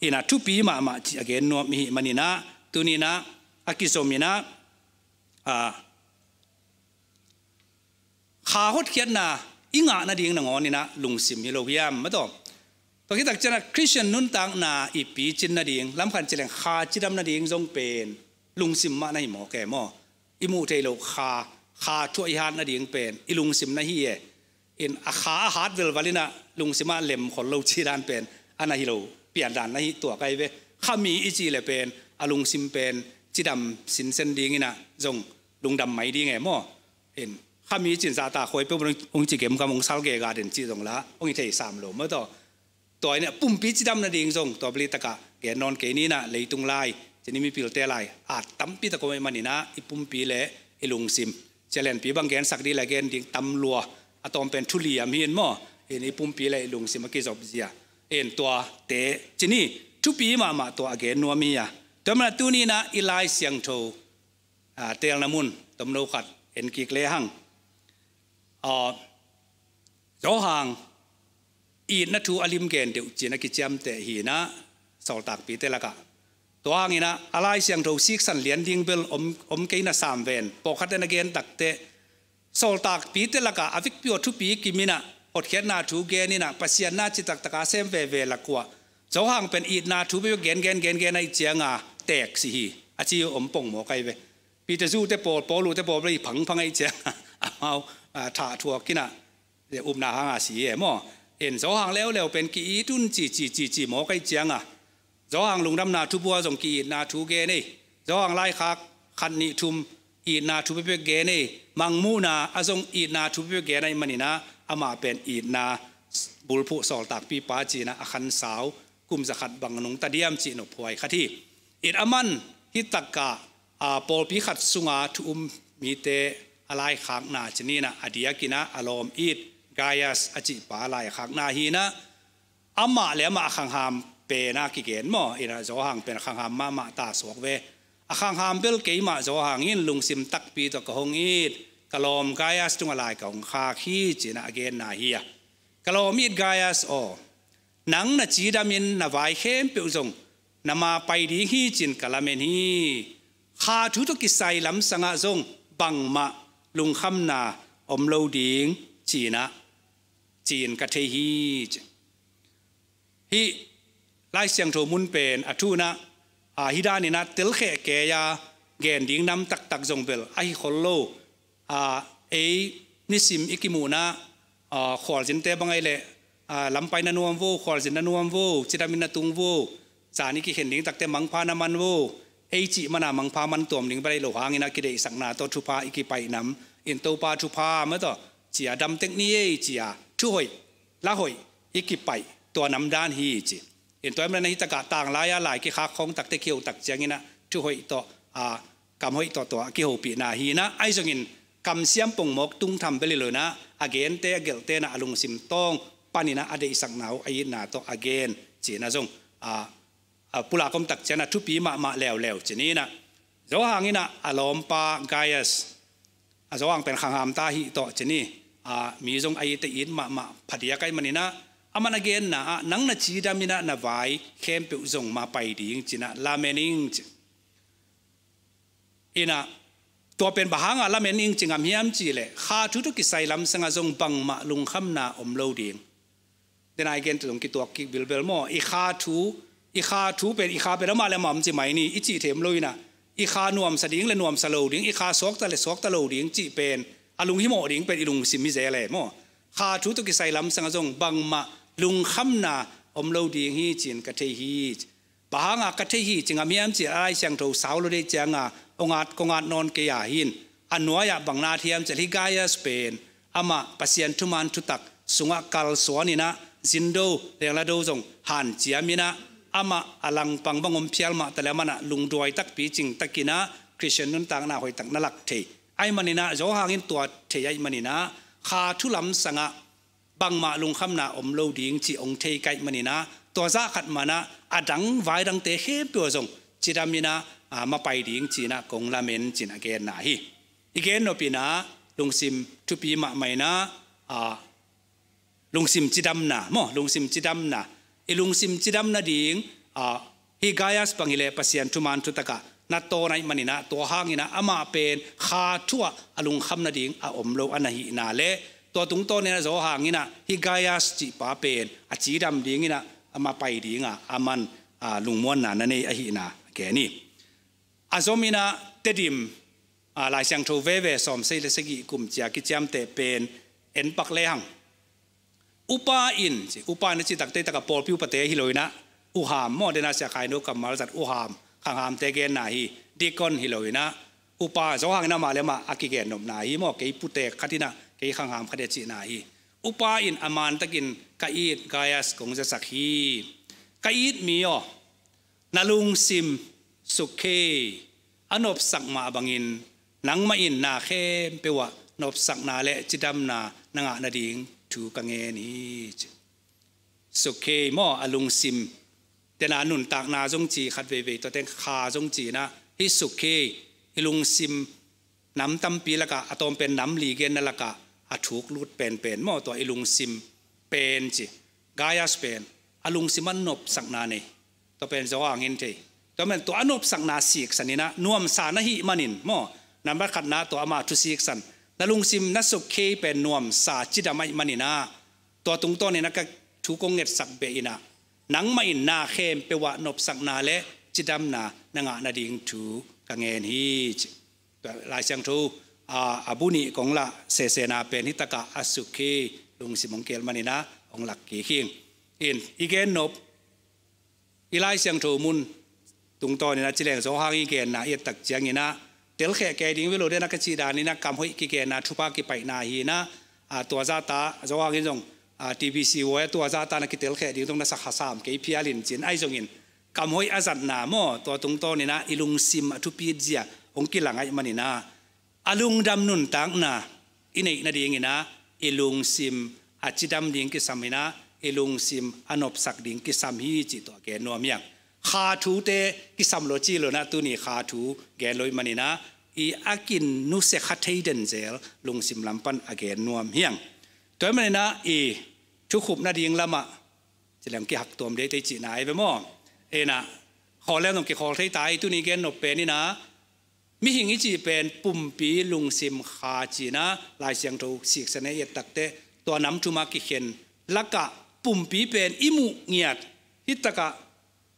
In ah thupi mahmah cih a gen nuam i hih manin ah, tuni in ah a kizom in ah, a, kha hotkhiatna i ngah nading nangawn in ah lungsim hi lo hiam, maw taw? Tua khit tak ciangin ah Khristian nuntakna i picin nading, lamkhat ci leng kha cidam nading zong pen lungsim mah na hi mawk e maw. I muh theih loh kha, kha thu ah i hat nading pen i lungsim na hi e. In a kha a hat velval in ah lungsim ah lem khol lo cih dan pen a na hi lo pian dan na hi tuak ahi ve. Khami i cih leh pen a lungsim pen cidam sinsen ding in ah zong lungdam mai ding e maw. In khami cin zahtakhuai peuh hong ci gemgam, hong sal gega den cih zong la hong hi thei sam lo, maw taw? Tua in ah pumpi cidam nading zong tua beli takah gen nawn kei ni in ah, leitung lai ci ni, mipilte lai at tampi tak om ahih manin ah i pumpi leh i lungsim, Sia Lianpi bang gensak ding leh gen ding tam lua, a tawm pen thu liam hi in maw. In i pumpi leh i lungsim a kizop zia, in tuate ci ni, thupi mahmah tua a gen nuam hi a. Tua manin ah tuni in ah i Lai Siangtho, a, teelna mun tomno khat en kik le hang. A, Johan itna thu a lim gen deuh ci-in a kiciamteh hi in ah, sawltakpite lakah. Tua hangin ah a Lai Siangtho siksan lian ding bel om, om kei na sam ven, pawlkhat in a gen takteh, sawltakpite lakah a vekpi aw thupi kim in ah, hotkhiatna thu gen in ah, Pasian na cih taktak a sem veve lak uah, Johan pen itna thu bek gen, gen, gen, gen ahih ciangin a teek si hi, a ci om pongmawk ahi ve. Peter Zu te pawl, Paul uh te pawl bel i phangphang ahih ciangin amau, a, thah thuak in ah, upna hangin a si e maw. In Johan leuleu pen ki-it un ci, ci, ci, ci mawk ahih ciangin, Johan lungdamna thubua zong ki-itna thu gen ei. Johan laikhak khat nih thum itna thu bekbek gen ei. Mangmuhna ah zong itna thu bekbek gen ahih manin ah, amah pen itna bulphuh sawltakpipa ci-in ah a khansau kum zakhat bang nungta diam cih nophuai khat hi. In aman hih takah, a, pawlpi khat sunga thu um mite a laikhakna ci ni in ah, a diakin ah a lawm it Gaius a cihpa laikhakna hi in ah, amah le amah a khangham pen a kigen maw. In ah Johan pen a khangham mahmah ta suak ve. A khangham bel keimah Johan in lungsim takpi tawh ka hong it, ka lawm Gaius tungah lai ka hong khak hi ci-in ah a genna hi a. Ka lawm it Gaius aw, nang na cidam in na vai khempeuh zong na ma pai ding hi ci-in ka lamen hi. Kha thu tawh kisai lamsangah zong bangmah lungkhamna om lo ding ci-in ah, ci-in ka thei hi ci. Hih Lai Siangtho mun pen a thu in ah, a, hih dan in ah telkheh kei a gen ding nam taktak zong bel ahi khol lo. A, ei nisim i kimuhna, a, khualzinte bang ahih leh, a, lam pai na nuam vo, khualzin na nuam vo, cidam in na tung vo, zan i kikhen ding takteh mangpha na man vo. Ei cih man a mangpha man tuam ding bel ahi lo hangin ah kideihsakna tawh thupha i kipaih nam, in Topa thupha maw taw, ci-a dam tek ni ei ci-a thuhoih, lahoih i kipaih tua nam dan hi ci. In tua ahih manin ah hih takah tanglai a lai kikhak khawng takteh kiho tak ciangin ah thuhoih tawh, a, kam hoih tawh tua a kihopihna hi in ah, ahi zongin kamsiam pongmawk tungtham bel hi lo in ah, a gente a gelhte in ah a lungsim tawng panin ah a deihsakna uh a itna tawh a gen ci-in ah zong, a, a, pulak om tak ciangin ah thupi mahmah leuleu ci ni in ah. Johan in ah a lawmpa Gaius, a Johan pen khangham ta hi tawh ci ni, a, mi zong a itte it mahmah phadiak ahih manin ah, aman a genna ah, nang na cidam in ah na vai khempeuh zong ma pai ding ci-in ah lamen ing ci. Inah, tua pen bang hanga lamen ing ci ngam hiam cih leh, kha thu tawh kisai lamsangah zong bangmah lungkhamna om lo ding. Dena i gen tua zong kituak kik bilbel maw? I kha thu, i kha thu pen, i kha pen amah le amah om ci mai ni, i cih them lo inah, i kha nuamsa ding le nuamsa lo ding, i kha suakta le suakta lo ding cih pen a lunghimawh ding pen i lungsim hi zel e maw? Kha thu tawh kisai lamsangah zong bangmah lungkhamna om lo ding hi ci-in ka thei hi. Bang hanga ka thei hi ci ngam hiam cih leh, a Lai Siangtho sau lo dei cianga ong at, kong at nawn kei a hi in, a nuai-ah bang na at hiam cih leh, hih Gaius pen amah Pasian thuman thutak sungah kalsuan inah, zindo lenglado zong hanciam inah, amah a langpang bang om phial mah taleh, amah inah lungduai takpi cing tak inah Khristian nuntakna hoihtak na lak thei ahih man inah, Johan in tua thei ahih man inah, kha thu lamsangah bangmah lungkhamna om lo ding cih ong thei ka hih man inah, tua zah khat manah a dang vai dangte khempeuh ah zong cidam inah, a, mapai ding ci inah kong lamen ci-in a genna hi. I gen nop inah lungsim thupi mahmah inah, a, lungsim cidamna maw, lungsim cidamna. I lungsim cidam nading, a, hih Gaius bang hileh Pasian thuman thutakah na tawn ahih man inah, tua hang inah amah pen kha thu-ah a lungkham nading a om lo a na hihna le, tua tungtawn inah Johan inah hih Gaius cihpa pen a cidam ding inah, a mapai dinga aman, a, lungmuanna na nei ahihna a gen hi. A zom inah Tedim, a, Lai Siangtho veve sawmsagih le sagih kum cia kiciamteh pen en pak lehang, upa in ci, upa in a cih tak teitakah pawlpi upate hi lo inah, uham maw, dena Sia Khai No kammal zat uham, khanghamte genna hi, deacon hi lo inah, upa, Johan in amah le amah a kigen nopna hi maw, kei putek khat inah, kei khangham khat hi a cihna hi. Upa in a mantakin, ka it Gaius kong zasak hi. Ka it mi aw, na lungsim sukkhei a nopsak mah bangin, nangmah in na khempeuh ah nopsakna le cidamna na ngah nading thu ka ngen hi ci. Sukkhei maw, a lungsim. Tena nuntakna zong ci khat veivei, tua teng kha zong ci inah, hih sukkhei, i lungsim nam tampi lakah, a tawm pen nam li genna lakah a thuk lut penpen maw, tua i lungsim pen ci. Gaius pen a lungsim ah nopsakna nei. Tua pen Johan in thei. Tua pen tua a nopsakna siksan inah, nuamsa na hih manin maw, nambat khatna tua ama thu siksan, na lungsim na sukkhei pen nuamsa cidam ahih man inah, tua tungtawn inah ka thu kong ngetsak beh inah, nangmah in na khempeuh ah nopsakna le cidamna na ngah nading thu ka ngen hi ci. Tua Lai Siangtho, a, a bu nih kong lah sesena pen hih takah a sukkhei lungsim ong kel man inah ong lak kik hi ing. In, i gen nop, i Lai Siangtho mun tungtawn inah ci leng Johan i genna i et tak ciang inah, telkheh kei ding ve lo, dena ka cih dan inah kam hoih kigenna thupha kipaihna hi inah, a, tua zahta Johan in zong, a, T B C World ah tua zahta na kitelkheh ding zong na sa kha sam kei phial in ci-in, ahi zongin kam hoih a zatna maw, tua tungtawn inah i lungsim a thupit zia ong kilang ahih man inah, a lungdam nuntakna i neih nading inah, i lungsim a cidam ding kisam inah, i lungsim a nopsak ding kisam hi cih tua gen nuam hi ing. Kha thute kisam lo ci lo inah, tuni kha thu gen lo ahih man inah, i a kinusia kha thei den zel lungsim lam pan a gen nuam hi ing. Tua ahih man inah i thukhup nading lamah ci leng kihak tuam deitei cihna ahi ve maw? Inah, khawl leng zong kikhawl thei ta hi, tuni gen nop pen inah, mihing i cih pen pumpi lungsim kha ci inah Lai Siangtho siksan i et tak teh, tua nam thum a kikhen lakah pumpi pen i muh ngiat, hih takah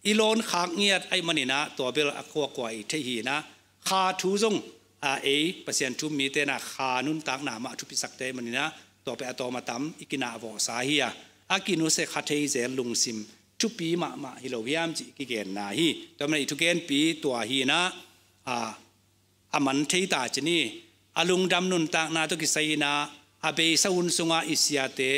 i lawn khak ngiat ahih man inah, tua bel a kuakua i theih hi inah, kha thu zong, a, ei Pasian thu-um mite inah kha nuntakna mah a thupisakte ahih man inah, tua pen a tawm a tam i kinah vawhsa hi a, a kinusia kha thei zel lungsim thupi mahmah hi lo hiam cih kigenna hi. Tua man inah i thugenpi tua hi inah, a, a man thei ta ci ni. A lungdam nuntakna tawh kisai inah, a beisa hun sungah i siate,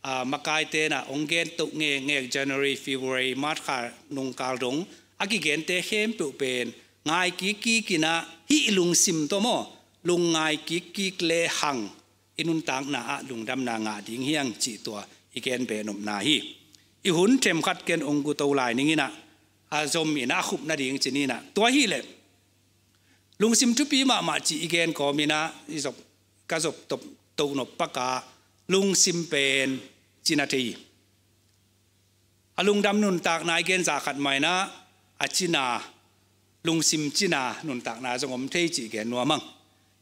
a, makaite inah ong gen toh ngekngek, January, February, March kha nungkal dong a kigente khempeuh pen ngai kikkik inah, hih i lungsim tawh maw, lungngai kikkik lehang i nuntakna ah lungdamna ngah ding hi ing cih tua i gen beh nopna hi. I hun themkhat ken ong guto lai ning inah, a zom inah a khup nading ci ni inah, tua hileh lungsim thupi mahmah cih i gen kawm inah, i zop, ka zop toh, toh nop pakah lungsim pen cina thei hi. A lungdam nuntakna i gen zah khat mah inah, a cina, lungsim cina nuntakna zong om thei cih gen nuam ang.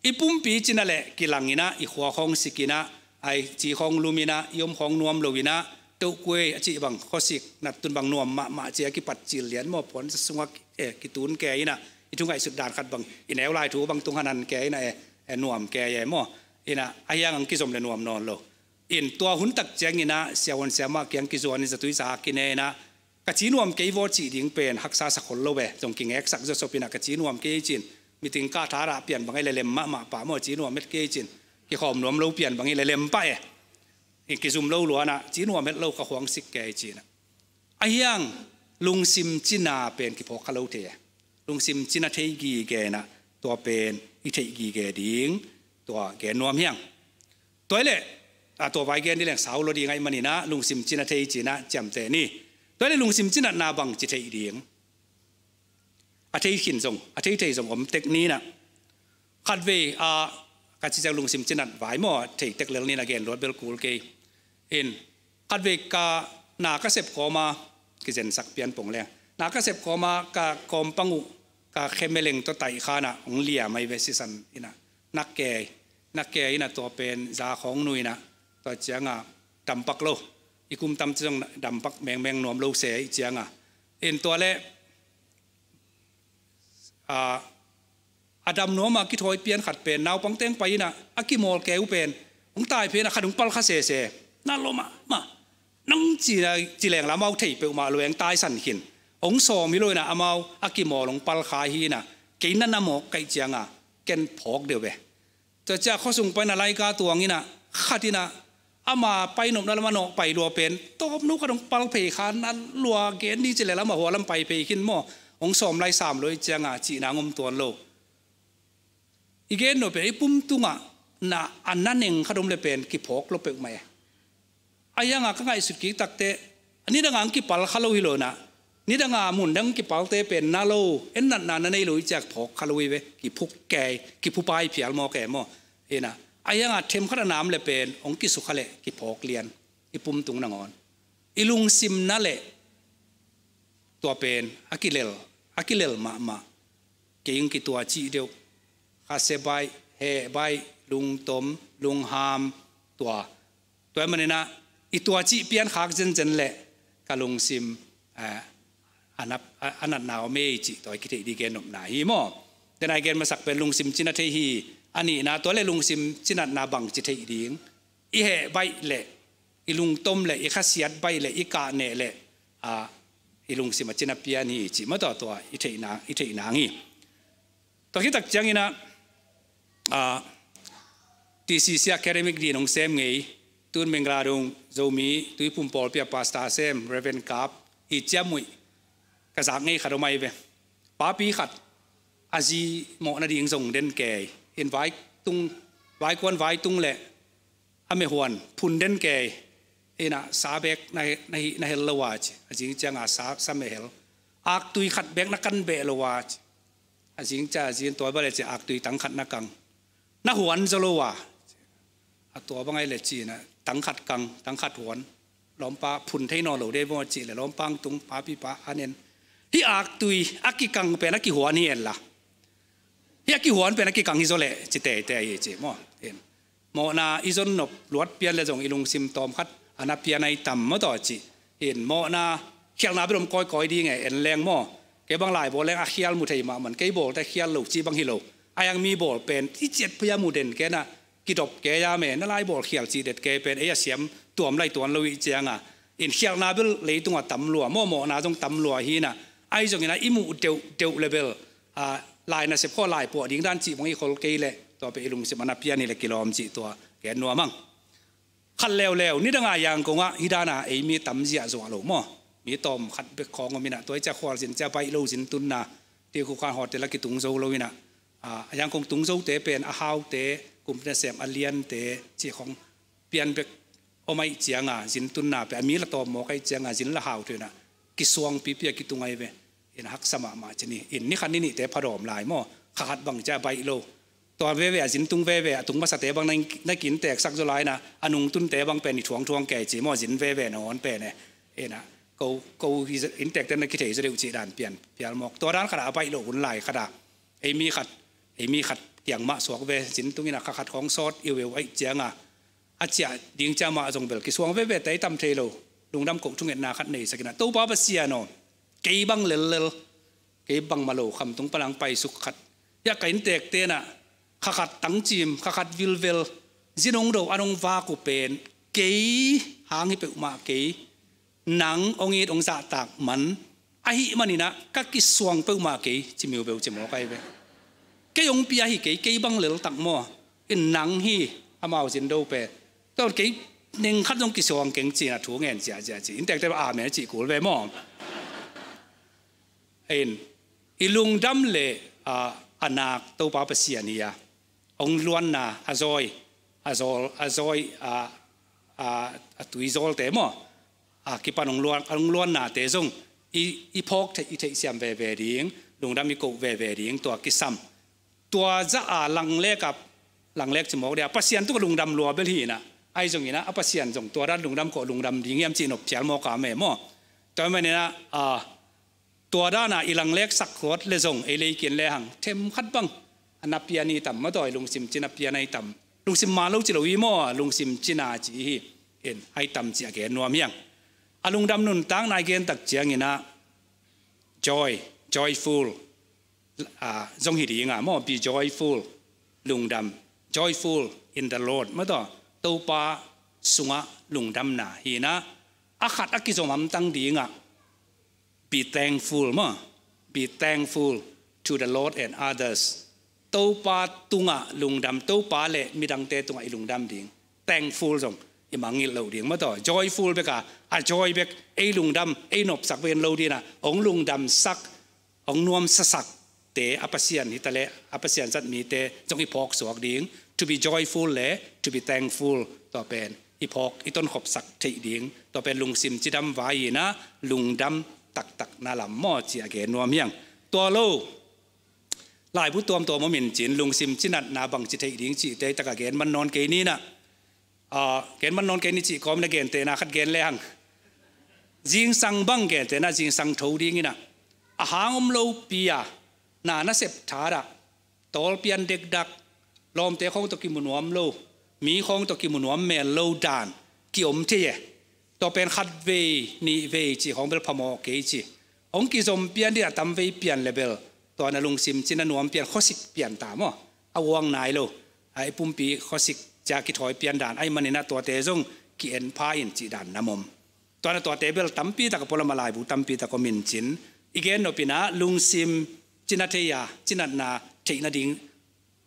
I pumpi cina le kilang inah, i khua khawng sik inah, ai ci khawng lum inah, i om khawng nuam lo inah, tohkuei a cih bang khuasik nattun bang nuam mahmah cia kipat cil lian maw, puansa sungah eh, kitun ke inah, i thu ngaihsut dan khat bang, i neu lai thu bang tung hanan ke inah eh, eh, nuam ke eh maw. Inah a hiang ang kizom le nuam nawn lo. In tua hun tak ciang inah siahuan siamah kiang kizuan in zatui zahak kine inah, ka ci nuam kei vaw cih ding pen haksa sakhol lo eh, zong kingeksak zawsop inah ka ci nuam kei cin, meeting ka tharah pian bang i lelem mahmah pah maw, ci nuam het kei cin, kikhawm nuam lo pian bang i lelem pah eh, i kizum lo luanah ci nuam het lo, ka khuang sik kei cinah. A hiang lungsim cina pen kiphawk kha lo thei eh. Lungsim cina thei gige inah tua pen i theih gige ding tua gen nuam hiang. Tua i leh a tua vai gen ni leng sau lo ding aih maninah lungsim cina thei cinah ciamteh ni. Tua i leh lungsim cinatna bang ci theih ding, a thei khin zong, a thei thei zong om tek ninah. Khatvei a ka ci ciang lungsim cinat vai maw, thei tek lel ninah gen luat bel kul kei. In khatvei ka na ka sep kawma, kizensak pian pong leng, na ka sep kawma ka kawmpang uh ka khemeleng tawh taih khanah hong liam ahi ve sisan inah. Nak ke, nak ke inah tua pen za khawng nu inah, tua ciangah dampak lo. I kum tam ci zong dampak mengmeng nuam lo se i ciangah. In tua le a, a dam nuam a kithawi pian khat pen naupang teng pai inah a kimawl keu pen hong tai phenah khat hong pal kha sese. Na lawmah mah nang ci, ci leng la amau thei peuhmah lo eng, taisan khin. Hong sawm hi lo inah amau a kimawl hong pal kha hi inah, kei na na mawk kaih ciangah ken phawk deuh ve. Tua ciah khuasung paina laika tuang inah khat inah ama painopna lam a nawh pai lua pen tawpnu khat hong pal phei kha, na lua gen ni ci le lam a hua lam pai phei khin maw, hong sawm lai sam lo i ciangah cihna ngom tuan lo. I gen nop pen i pum tungah na a na neng khat om le pen kiphawk lo peuhmah e. A hiangah ka ngaihsut kik takte, nidangah ang kipal kha lo hi lo inah, nidangah mun dang kipalte pen na lo, en natna na nei lo i ciak phawk kha lo hi ve, kiphuk kei, kiphupai phial mawk e maw. Inah a hiangah themkhat a nam le pen hong kisukha le kiphawk lian, i pum tung nangawn. I lungsimna le tua pen a kilel, a kilel mahmah. Kei hong kitua cih deuh, khasia baih, heh baih, lungtom, lungham, tua. Tua ahih maninah i tua cih piankhak zenzen le ka lungsim, eh, a nap, a, a natna om ei cih tua i kitheih ding gen nopna hi maw. Tena i gen masak pen lungsim cina thei hi. A nihna tua le lungsim cinatna bang ci theih ding. I heh baih le, i lungtom le, i khasiat baih le, i kah neh le, a, i lungsim a cina pian hi cih mah tua tua i theihna, i theihna hi. Tua khit tak cianginah, a, T C C Academic din hong sem ngei, tun Mengladung Zomi Tuiphum pawlpi a pastor sem Reverend Kap i ciammuih ka zak ngei khat om ahi ve. Papi khat a zi mawhna ding zong den kei in, vai tung, vaikuan vai tung le a mehuan phun den kei inah sa bek na, na hih na hel lo a ci. A zing ciangah sa, sa mehel. Aktui khat bek na kan beh lo a ci. A zing ciah a zing tua bale ci, aktui tang khat na kang. Na huan zaw lo a. A tua bang ahi le ci inah tang khat kang, tang khat huan. Lawmpa phun thei nawn lo dei maw ci le lawmpa ang tung papi pa a nen. Hih aktui a kikang pen a kihuan hi en la. Hih a kihuan pen a kikang hi zaw le ci teitei hi ci maw. En. Mawhna i zon nop luat pian le zong i lungsim tawm khat a na pian ahi tam maw tawh ci. In mawhna khialhna bel om kawikawi ding e, en leng maw. Kei bang laibawl leng a khial mu thei mahmah, kei bawlte khial lo ci bang hi lo. A hiang mi bawl pen i ciat phuia mu den kei na kidop kei a me, na laibawl khial ci det kei pen ei a siam tuam lai tuan lo i cianga. In khialhna bel leitungah tam lua maw, mawhna zong tam lua hi na. Ahi zongin a i muh deuhdeuh le bel a, lai nasep khaw lai puah ding dan cih bang i khol kei leh tua pen i lungsim a na pian hi le kilawm cih tua gen nuam ang. Khat leuleu nidanga Yangon ah hih dana ei mi tam ziahzuah lo maw? Mi tawm khat bek khawng om inah tua i cia khualzin cia baih lo zin tunna ti khu khan hotel a kitung zo lo inah, a, Yangon tung zote pen a haute, kum nasem a liante cih khawng pian bek om aih cianga zin tunna pen a mi la tawm mawk aih cianga zin la hau tuinah kisuang pipi a kitung ahi ve. In a haksa mahmah cin hi. In ni khat ni nihte phadawm lai maw? Kha khat bang cia baih lo. Tua veve a zin tung veve a tung masate bang na, na kin teksak zaw lai inah a nung tunte bang pen i thuangthuang kei ci maw, zin veve nawn pen e. Inah ko, ko hi, inntekte na kithei zaw deuh cih dan pian phial mawk. Tua dan khat ah a baih loh hun lai khat ah ei mi khat, ei mi khat kiang mah suak ve, zin tungin ah kha khat khawng sawt iueu aih ciangah a ciah ding ciang mah zong bel kisuang veve te i tam thei lo. Lungdam koh thungetna khat nei sakin ah, Topa Pasian aw, kei bang lellel, kei bangmah lo khamtung palang paisuk khat, hiah ka inntekte nah kha khat tangcim, kha khat vilvel, zin hong do, an hong vak uh pen kei hang hi peuhmah kei, nang hong it hong zahtak man ahih manin ah ka kisuang peuhmah kei, ci miu beuh ci mawk ahi ve. Kei hong pia hi kei, kei bang lel tak maw, in nang hi amau zin do pen. Tua kei neng khat zong kisuang keng ci-in ah thu ngen ziahziah ci, inntekte amen cih kul ve maw. In, i lungdam le, a, a nak Topa Pasian hi a, hong luanna, a zawi, a zawl, a zawi, a, a, a tuizawlte maw, a kipan hong luan, hong luannate zong i, i phawk theih, i theihsiam veve ding, lungdam i koh veve ding, tua kisam. Tua zah a langlek a, langlek ci mawk dia, Pasian tungah lungdam lua bel hi in ah, ahi zongin ah a Pasian zong tua dan lungdam koh lungdam ding hiam cih nop phial mawk a me maw. Tua manin ah, a, tua dan a i langlek sak khawt le zong ei leikin lehang themkhat bang a na pian i tam maw, tua i lungsim cina pian a i tam, lungsim man lo ci lo hi maw, lungsim cina ci hi. In, a i tam ci a gen nuam hiang. A lungdam nuntakna i gen tak ciangin ah joy, joyful, a, zong hi ding a maw, be joyful, lungdam, joyful in the Lord maw, tua Topa sungah lungdamna hi in ah, a khat a kizom hamtang ding ah be thankful maw, be thankful to the Lord and others. Topa tungah lungdam, Topa le midangte tungah i lungdam ding. Thankful zong i mangngilh loh ding maw, tua joyful bek a, a joy bek, ei lungdam, ei nopsak bek in lo ding a, hong lungdamsak, hong nuamsasak te a Pasian hi ta leh, a Pasian zat mite zong i phawk suak ding. To be joyful le to be thankful, tua pen i phawk, i tonkhopsak theih ding. Tua pen lungsim cidam vai in ah lungdam taktakna lam maw ci a gen nuam hiang. Tua lo, laibu tuamtuam om in cin, lungsim cinatna bangci theih ding cihte i tak a gen man nawn kei ni in ah, a, gen man nawn kei ni cih kawm in ah gentehna khat gen lehang, zingsang bang gentehna, zingsang tho ding in ah, a hang om lopi a, na nasep thadah, tawlpian dekdak, lawmte khawng tawh kimu nuam lo, mi khawng tawh kimu nuam mel lo dan kiom thei e. Tua pen khat vei, nih vei cih khawng bel phamawh kei ci. Hong kizom pian ding a tam vei pian le bel, tua na lungsim cina nuam pian, khuasik pian ta maw, a uang nai lo, a, i pumpi khuasik cia kithawi pian dan ahi manin ah tuate zong ki-en pha in cih dan na mom. Tua na tuate bel tampi tak a pualam a laibu tampi tak om in cin, i gen nop in ah lungsim cina thei a, cinatna theih nading,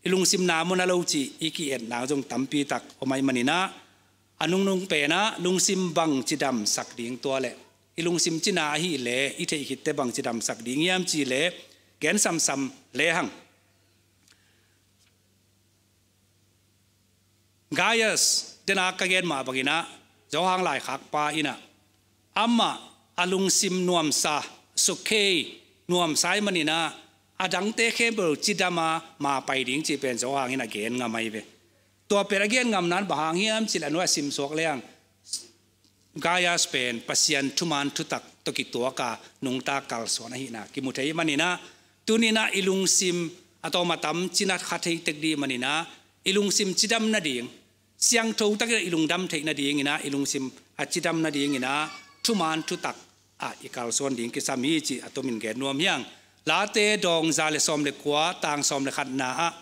i lungsim na maw na lo cih i ki-etna zong tampi tak om ahi manin ah, a nungnung pen ah lungsim bangci damsak ding, tua leh i lungsim cina ahih leh i theih khitte bangci damsak ding hiam cih leh gen samsam lehang. Gaius, dena ka gen mah bangin ah, Johan laikhakpa in ah, amah a lungsim nuamsa, sukhei, nuamsa ahi manin ah, a dangte khempeuh cidam a ma pai ding cih pen Johan in a gen ngam ahi ve. Tua pen a gen ngamna in bang hang hiam cih leh a nuai a simsuak lehang, Gaius pen Pasian thuman thutak tawh kituak a nungta kalsuan ahihna kimu thei manin ah, tuni in ah i lungsim a tawm a tam cina kha thei tek ding manin ah, i lungsim cidam nading, siangtho takin ah i lungdam theih nadingin ah, i lungsim a cidam nadingin ah thuman thutak ah i kalsuan ding kisam hi cih a tomin gen nuam hiang. Late dawng za le sawm le kua, tang sawm le khatna ah,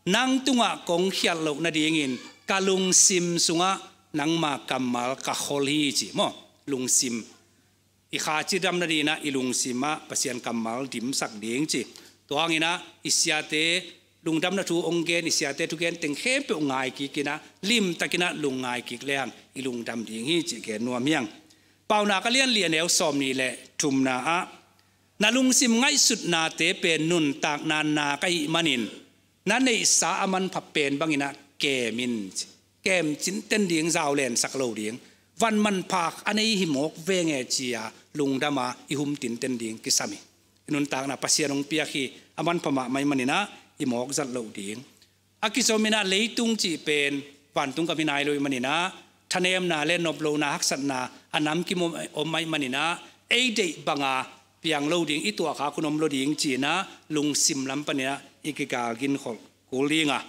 nang tungah kong khialh loh nadingin ka lungsim sungah nangma kammal ka khol hi ci maw. Lungsim, i kha cidam nadingin ah i lungsim ah Pasian kammal dimsak ding ci. Tua hangin ah i siate lungdamna thu hong gen, i siate thugen teng khempeuh ngai kik in ah, limtakin ah lungngai kik lehang i lungdam ding hi cih gen nuam hiang. Paunak a lian li a neu sawm nih le thumna ah, na lungsim ngaihsutnate pen nuntakna nak ahih manin, na neihsa a manpha pen bangin ah kem in ci. Kem cinten ding, zau lensak lo ding. Van manpha a nei hi mawk veng e ci-a lungdam a i hum tinten ding kisam hi. I nuntakna Pasian hong piak hi, a manpha mahmah ahi manin ah i mawk zat loh ding. A kizom in ah leitung cih pen vantung gam hi nai lo ahi manin ah, thanemna le nop lohna, haksatna a namkim om ahi manin ah, ei deih banga piang lo ding, i tuahkhak hun om lo ding ci-in ah lungsim lam panin ah i kigal ginkhol kul ding a,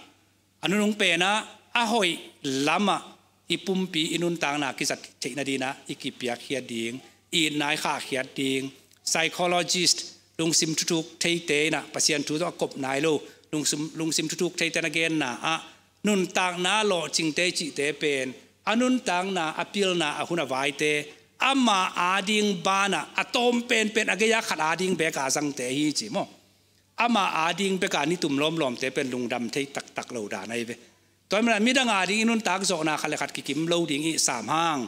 a nunung pen ah a hoih lamah i pumpi, i nuntakna kizat theih nadingin ah i kipiakkhiat ding, i itna i khahkhiat ding. Psychologist, lungsim thuthuk theite in ah Pasian thu tawh a kop nai lo lungsim, lungsim thuthuk theite na genna ah nuntakna lawhcingte i cihte pen a nuntakna, a pilna, a hun a vaite ama ading banah a tawm penpen, a gei-a khat ading bek a zangte hi ci maw. Ama ading beka nitum lawmlawmte pen lungdam thei taktak lo dan ahi ve. Tua hi manin midang ading i nuntak zawhna khat le khat kikim lo ding i sam hang,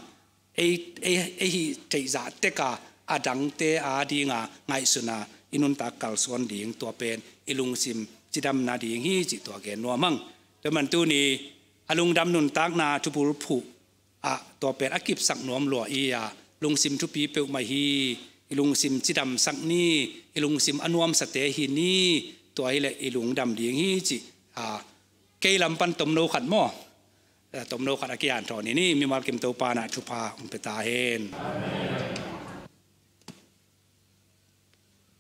ei, ei, ei hih theih zah teka a dangte adinga ngaihsuna i nuntak kalsuan ding, tua pen i lungsim cidam nading hi cih tua gen nuam hang. Tua hi manin tuni a lungdam nuntakna thubul phuh ah tua pen a kipsak nuam lua i a, lungsim thupi peuhmah hi. I lungsim cidamsak ni, i lungsim a nuamsate hi ni. Tua hileh i lungdam ding hi cih a, kei lam pan tomno khat maw? Eh, tomno khat a kihanthawn ni, mimal kim Topa in ah thupha hong pia ta hen.